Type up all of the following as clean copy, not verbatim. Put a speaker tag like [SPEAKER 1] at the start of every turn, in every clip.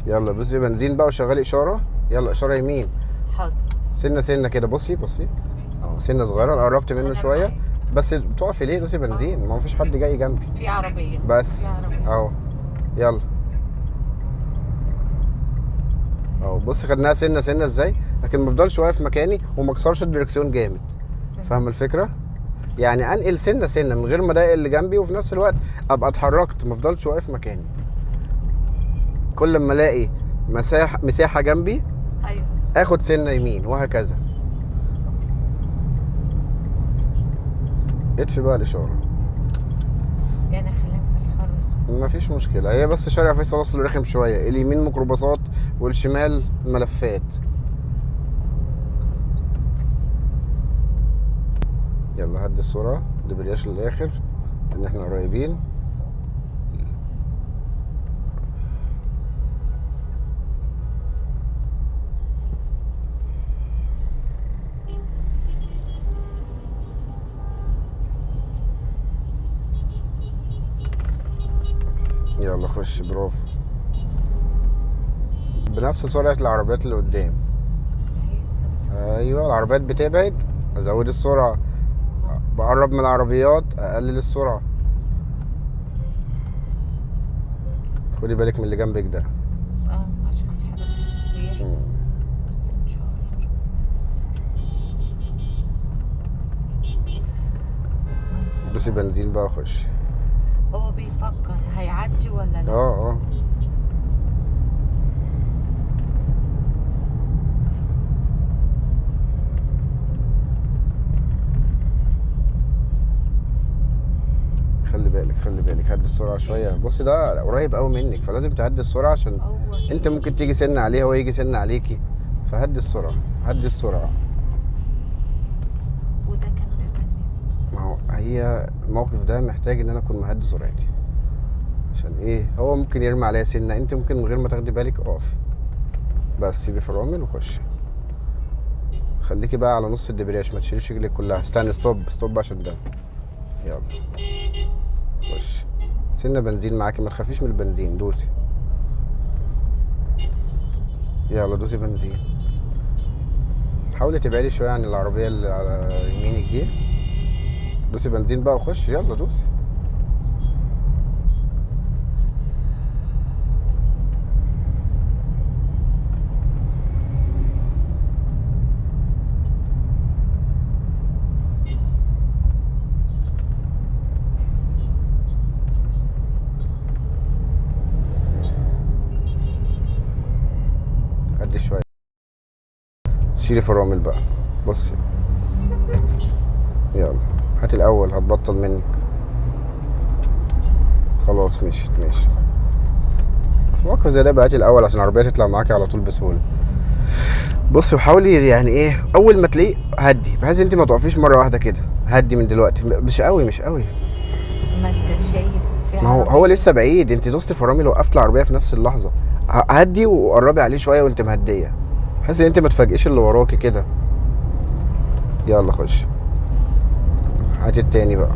[SPEAKER 1] يلا بصي بنزين بقى وشغلي اشارة. يلا اشارة يمين.
[SPEAKER 2] حاضر.
[SPEAKER 1] سنة سنة كده، بصي بصي اهو، سنة صغيرة. انا قربت منه شوية بس. بتقفي ليه؟ دوسي بنزين، ما فيش حد جاي جنبي.
[SPEAKER 2] في عربية
[SPEAKER 1] بس اهو. يلا اهو بصي، خدناها سنة سنة ازاي، لكن ما افضلش واقف مكاني وما اكسرش الدركسيون جامد. فاهم الفكرة؟ يعني انقل سنة سنة من غير ما اضايق اللي جنبي، وفي نفس الوقت ابقى اتحركت، ما افضلش واقف مكاني. كل ما الاقي مساحة جنبي
[SPEAKER 2] ايوه
[SPEAKER 1] اخد سنة يمين وهكذا. اطفي بقى الاشارة.
[SPEAKER 2] يعني خلينا في الحر.
[SPEAKER 1] مفيش مشكلة، هي بس شارع فيصل اصله رخم شوية، اليمين ميكروباصات والشمال ملفات. يلا هدي السرعة، دبرياش للاخر لان احنا قريبين. يلا خش، برافو. بنفس سرعة العربيات اللي قدام. ايوه العربيات بتبعد ازود السرعة، بقرب من العربيات اقلل السرعة. خدي بالك من اللي جنبك ده.
[SPEAKER 2] عشان حد بس ان شاء الله.
[SPEAKER 1] دوسي بنزين بقى وخش.
[SPEAKER 2] هو بيفكر هيعدي ولا لا.
[SPEAKER 1] اه خلي بالك خلي بالك، هدي السرعة شوية. بصي ده قريب قوي منك، فلازم تهدي السرعة عشان انت ممكن تيجي سن عليه هو يجي سن عليكي، فهدي السرعة هدي السرعة.
[SPEAKER 2] وده كان بيبني.
[SPEAKER 1] ما هو هي الموقف ده محتاج ان انا اكون مهدي سرعتي، عشان ايه؟ هو ممكن يرمي عليا سنة، انت ممكن من غير ما تاخدي بالك اقفي. بس سيبي فرامل وخشي. خليكي بقى على نص الدبرياج، ما تشيليش رجلك كلها. استني، stop stop عشان ده. يلا خش، سنة بنزين معاكي، ما تخافيش من البنزين، دوسي. يلا دوسي بنزين. حاولي تبعدي شوية عن العربية اللي على يمينك دي. دوسي بنزين بقى وخش. يلا دوسي. هدي شوية، شيلي فرامل بقى. بصي يلا هاتي الأول، هتبطل منك. خلاص مشيت ماشي. في موقف زي ده بقى هاتي الأول عشان العربية تطلع معاكي على طول بسهولة. بصي وحاولي يعني ايه، أول ما تلاقيه هدي، بحيث انت ما تقفيش مرة واحدة كده. هدي من دلوقتي، مش قوي مش قوي.
[SPEAKER 2] ما انت شايف في
[SPEAKER 1] ما هو لسه بعيد، انت دوستي فرامل وقفت العربية في نفس اللحظة. هدي وقربي عليه شوية وانت مهدية، بحيث ان انت ما تفاجئيش اللي وراكي كده. يلا خش، هاتي التاني بقى.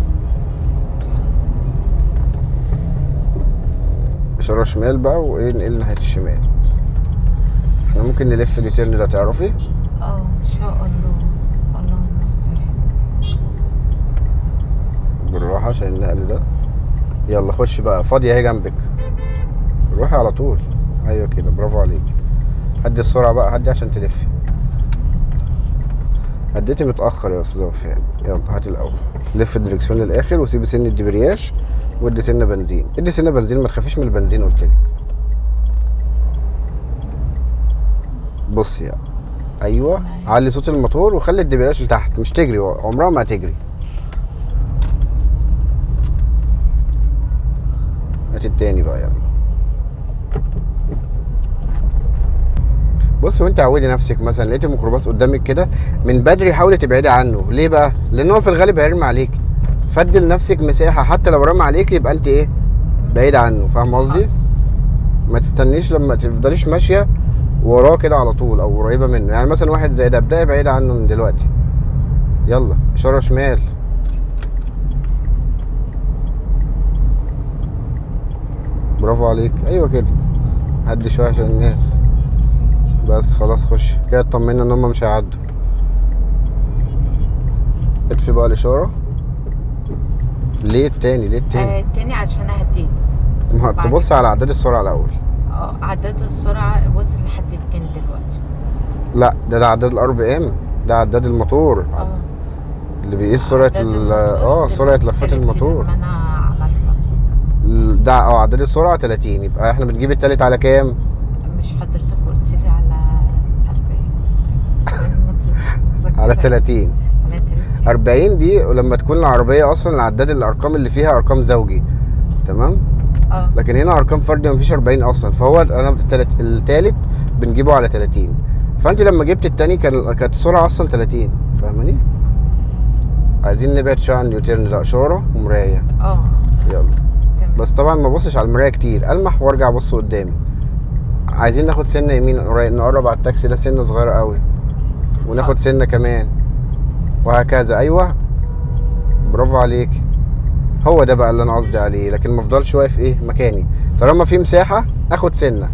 [SPEAKER 1] اشارة شمال بقى، وايه نقل ناحية الشمال. احنا ممكن نلف ال U-turn ده، تعرفي؟
[SPEAKER 2] ان شاء الله. الله المستعان.
[SPEAKER 1] بالراحة عشان النقل ده. يلا خش بقى، فاضية اهي جنبك، روحي على طول. ايوه كده، برافو عليك. هدي السرعة بقى، هدي عشان تلفي. هديتي متأخر يا استاذة وفاء. يلا هاتي الأول، لف الدركسيون للآخر وسيبي سن الدبرياج وادي سنة بنزين. ادي سنة بنزين، ما تخافيش من البنزين قلتلك. بصي ايوه، علي صوت الموتور وخلي الدبرياج لتحت، مش تجري، عمرها ما هتجري. هاتي التاني بقى. يلا بصي، وانت عودي نفسك، مثلا لقيتي ميكروباص قدامك كده من بدري حاولي تبعدي عنه. ليه بقى؟ لان هو في الغالب هيرمي عليك. فدي لنفسك مساحة، حتى لو رمى عليك يبقى انت ايه؟ بعيد عنه. فاهمه قصدي؟ ما تستنيش لما تفضليش ماشية وراه كده على طول او قريبه منه. يعني مثلا واحد زي ده ابدأي بعيد عنه من دلوقتي. يلا اشارة شمال. برافو عليك، ايوه كده. هدي شوية عشان الناس. بس خلاص خش كده، اطمنا ان هم مش هيعدوا. اطفي بقى الاشارة. ليه التاني؟ ليه التاني؟
[SPEAKER 2] التاني عشان اهديت.
[SPEAKER 1] ما تبص على عداد السرعة الاول.
[SPEAKER 2] عداد السرعة وصل لحد التاني دلوقتي.
[SPEAKER 1] لا ده عداد ال RPM، ده عداد الموتور. اللي بيقيس سرعة سرعة لفات الموتور.
[SPEAKER 2] انا عملتها
[SPEAKER 1] ده عداد السرعة 30، يبقى احنا بنجيب التالت على كام؟
[SPEAKER 2] مش حضرتك قلت لي على 40؟
[SPEAKER 1] على 30.
[SPEAKER 2] على 30.
[SPEAKER 1] 40 دي لما تكون العربية اصلا العداد الارقام اللي فيها ارقام زوجي، تمام؟ لكن هنا ارقام فردي مفيش 40 اصلا، فهو انا التالت بنجيبه على 30، فانت لما جبت التاني كانت السرعة اصلا 30، فاهماني؟ عايزين نبعد شوية عن ال U-turn ده، اشارة ومرايه. يلا تمام. بس طبعا ما بصش على المراية كتير، المح وارجع ابص قدامي. عايزين ناخد سنة يمين قريب، نقرب على التاكسي ده سنة صغيرة قوي، وناخد سنة كمان، وهكذا. ايوه برافو عليك، هو ده بقى اللي انا قصدي عليه. لكن ما افضلش واقف ايه مكاني، طالما في مساحة اخد سنة.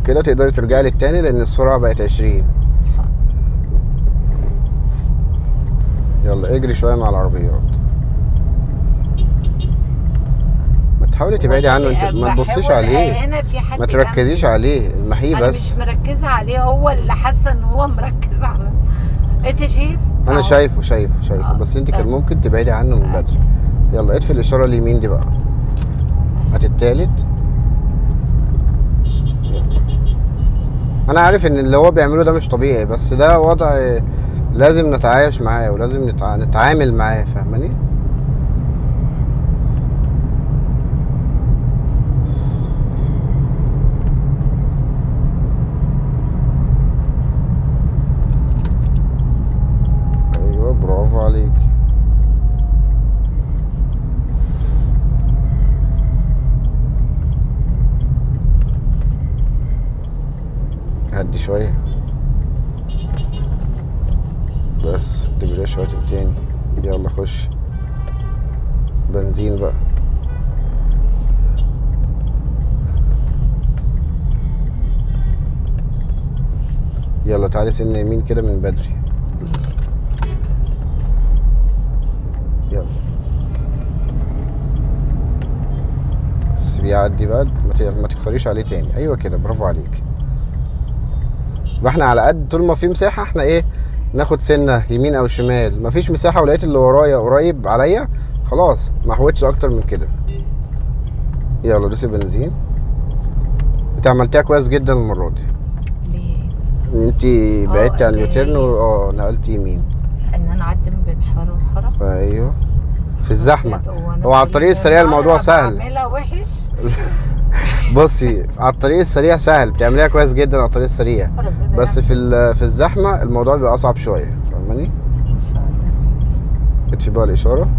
[SPEAKER 1] كده تقدري ترجعي للتاني لان السرعة بقت 20. يلا اجري شوية مع العربيات، ما تحاولي تبعدي عنه انت، ما تبصيش عليه،
[SPEAKER 2] هنا في حد
[SPEAKER 1] ما تركزيش عليه، المحيه بس.
[SPEAKER 2] انا مش مركزه عليه، هو اللي حاسه ان هو مركز على. انت شايف؟
[SPEAKER 1] انا شايفه شايفه بس انت كان ممكن تبعدي عنه من بدري. يلا اطفي الاشارة اليمين دي بقى، هات التالت. انا عارف ان اللي هو بيعمله ده مش طبيعي، بس ده وضع لازم نتعايش معاه ولازم نتعامل معاه، فاهماني؟ ايوه برافو عليك. هدي شوية بس، دبريه شوية التاني. يلا خش بنزين بقى. يلا تعالي سنة يمين كده من بدري. يلا بس بيعدي بقى، ما تكسريش عليه تاني. ايوه كده برافو عليك. يبقى احنا على قد طول ما في مساحة احنا ايه، ناخد سنة يمين او شمال. مفيش مساحة ولقيت اللي ورايا قريب عليا، خلاص ما حاولتش اكتر من كده. يلا دوسي بنزين. انت عملتيها كويس جدا المرة دي.
[SPEAKER 2] ليه؟
[SPEAKER 1] ان انت بعدتي عن ال U-turn نقلتي يمين.
[SPEAKER 2] ان انا اعدي من بين حارة وحاره.
[SPEAKER 1] ايوه في الزحمة. هو على الطريق السريع الموضوع سهل.
[SPEAKER 2] بعملها وحش.
[SPEAKER 1] بصي على الطريق السريع سهل، بتعمليها كويس جدا على الطريق السريع، بس في الزحمة الموضوع بيبقى اصعب شوية، فاهماني؟
[SPEAKER 2] ان شاء الله.
[SPEAKER 1] اطفي بقى الاشارة.